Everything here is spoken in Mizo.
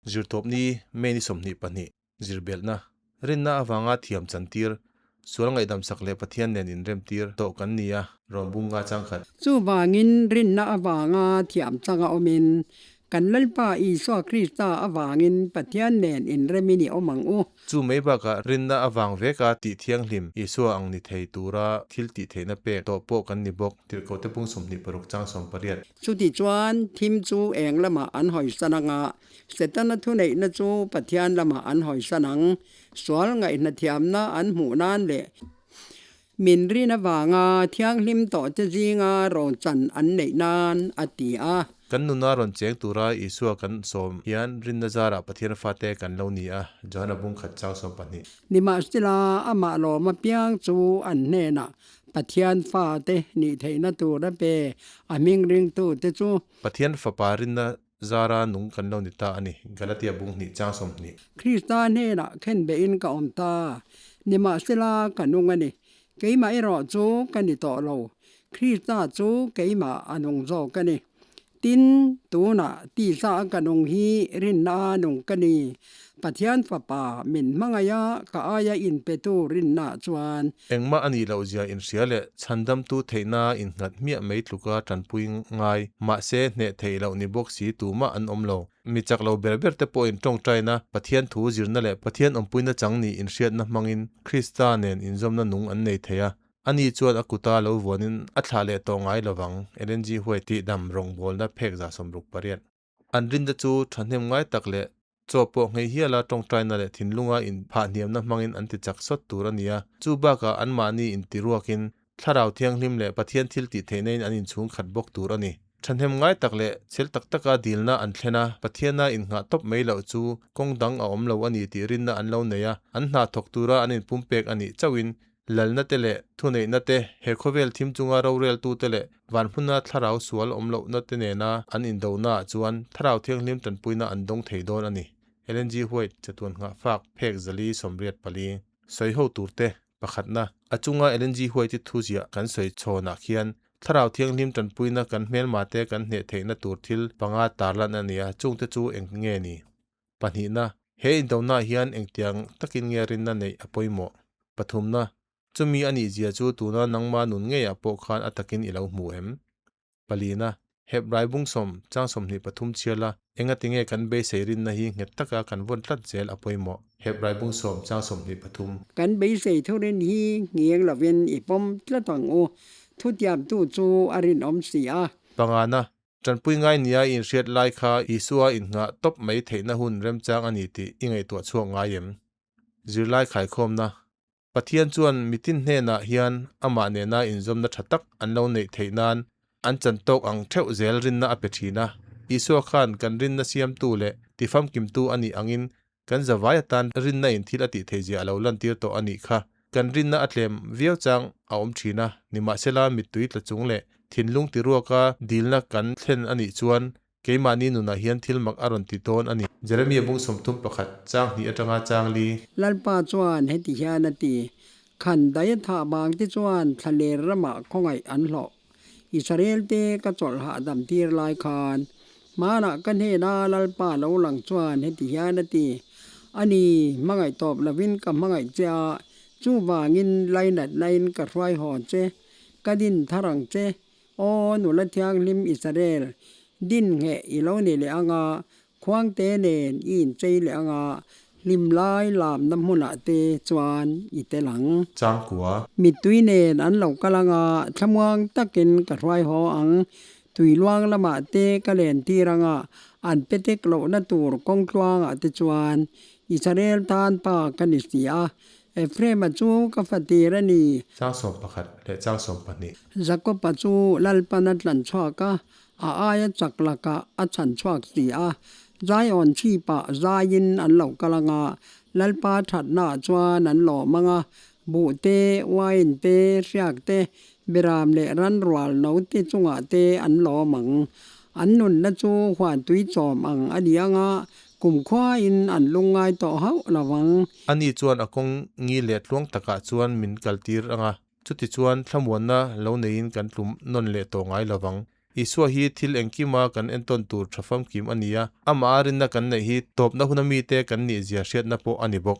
Zirtawpni, May ni 22, Zirbelhna, Rinna avanga thiam chantir, sual ngaihdamsak leh Pathian nen inremtir tawh kan ni a, rawn bung nga chang khat. Chuvangin rinna avanga thiam changa awmin, kan Lalpa Isua Krista avangin Pathian nen inremin i awm ang u. Chu mai bakah rinna avang veka tih thianghlim Isua ang ni thei tura thil tih theihna pek tawh pawh kan ni bawk, Tirhkohte pung 26 chang 18. Chuti chuan thim chu eng lamah an hawisan anga, Setana thuneihna chu Pathian lamah an hawisan ang. Sual ngaihna thiamna an hmuh nan leh min rin avanga thianghlim tawhte zinga rochan an neih nan a ti a. Kan nuna rawn cheng tura Isua kan sawm hian rinna zarah Pathian fate kan lo ni a, Johana bung khat chang 12. Nimahsela, amah lawm apiang chu an hnenah Pathian fate nih theihna tur a pe, a hming ringtute chu. Pathian Fapa rinna Zara nung kan lo ni ta a ni, Galatia bung hnih chang 20. Krista hnenah khen behin ka awm ta, nimahsela ka nung a ni. Keimah erawh chu ka ni tawh lo, Krista chu keimah a nung zawk a ni. Tin, tunah tisa a ka nung hi rinna a nung ka ni. Pathian Fapa min hmangaih a, ka aia inpetu rinna chuan. Engmah a nih loh zia inhria leh chhandamtu theihna innghat hmiah mai tluka tanpui ngai, mahse hneh theih loh ni bawk si tumah an awm lo. Mi chak lo ber ber te pawhin tawngtaina, Pathian thu zirna leh Pathian awmpuina chang nih inhriatna hmangin Krista nen inzawmna nung an nei thei a, ani chuan a kuta lo vuanin a thlah leh tawh ngai lovang, LNG huai tihdam rawngbawlna phek 68. An rinna chu thahnem ngai tak leh chaw pawh nghei hiala tawngtaina leh thinlunga inphahhniamna hmangin an ti chak sawt tur a ni a. Chu bakah anmahni intiruakin Thlarau Thianghlim leh Pathian thil tih theihnain an inchhung khat bawk tur a ni. Thahnem ngai tak leh chhel tak taka dilna an thlen a, Pathiana innghah tawp mai loh chu kawng dang a awm lo a ni tih rinna an lo nei a, an hna thawk tura an inpumpek a nih chauhin Lalna te leh thuneihna te, he khawvel thim chunga roreltu te leh van hmuna thlarau sual awm lohna te nena an indonaah chuan Thlarau Thianghlim tanpuina an dawng thei dawn a ni. Ellen G. White, Chatuan Nghahfak, Phek Zali 84. Sawi ho tur te, pakhatna, a chunga Ellen G. White-i thu ziah kan sawi chhawnah khian Thlarau Thianghlim tanpuina kan hmelmate kan hneh theihna tur thil panga tarlan a ni a, chungte chu eng nge ni? Pahnihna, he indonaah hian engtiang takin nge rinna neih a pawimawh? Pathumna, chumi a nih zia chu tuna nangma nun ngeiah pawh khan a takin i lo hmu em? Palina, Hebrai bung sawm, chang 23 chhiala engati nge kan beisei rinna hi nghet taka kan vawn tlat zel a pawimawh? Hebrai bung sawm, chang 23. Kan beisei thurin hi ngiang lovin i pawm tlat ang u, thutiamtu chu a rinawm si a. Pangana, Tanpui ngai nia i inhriat lai kha Isua innghah tawp mai theihna hun remchang a ni tih i ngaihtuah chhuak ngai em? Zirlai khaikhawmna, Pathian chuan mitin hnenah hian amah nena inzawmna tha tak an lo neih theih nan an chan tawk ang theuh zel rinna a pe thin a. Isua khan kan rinna siamtu leh tifamkimtu a nih angin kan zavai atan rinna in thil a tih theihzia a lo lantir tawh a nih kha. Kan rinna a tlem viau chang a awm thin a, nimahsela mittui tla chung leh thinlung tiruaka dilna kan thlen a nih chuan keimahni nunah hian thil mak a rawn ti dawn a ni. Jeremia bung 31, chang hnih atanga chang li. Lalpa chuan heti hian a ti, Khan daia thah vang te chuan thlaler ramah khawngaih an hlawh. Israel te ka chawlh hahdam tir lai khan hmanah ka hnena Lalpa lo lang chuan heti hian a ti, A ni, hmangaih tawp lovin ka hmangaih che a, chuvangin lainatnain ka hruai haw che, ka din thar ang che, Aw nula thianghlim Israel, din ngheh i lo ni leh ang a, Khuangte nen i inchei leh anga hlim lai lamna hmunah te chuan i tel ang. Changkua. Mittui nen an lo kal anga thlamuang takin ka hruai haw ang. Tui luang lamah te ka len tir anga an pe tek lohna tur kawng tluangah te chuan Israel tan pa ka ni si a. Ephraim-a chu ka fatir a ni. Chang 11 leh chang 12. Jakob-a chu Lalpan a tlan chhuak a, A aia chak lakah a chhan chhuak si a, Zion chhipah zaiin an lo kal ang a, Lalpa thatnaah chuan an lawm ang a, buh te, uain te, hriak te, biram leh ran rual no te chungah te an lawm ang. An nunna chu huan tui chawm ang a ni ang a, kumkhuain an lungngai tawh hauh lo ang. Ani chuan a kawng ngi leh tluang takah chuan min kaltir ang a, chutichuan thlamuanna lo neiin kan tlum nawn leh tawh ngai lo vang. Isua hi thil engkima kan entawn tur tha famkim a ni a, amah a rinna kan neih hi tawpna huna mite kan nihzia hriatna pawh a ni bawk.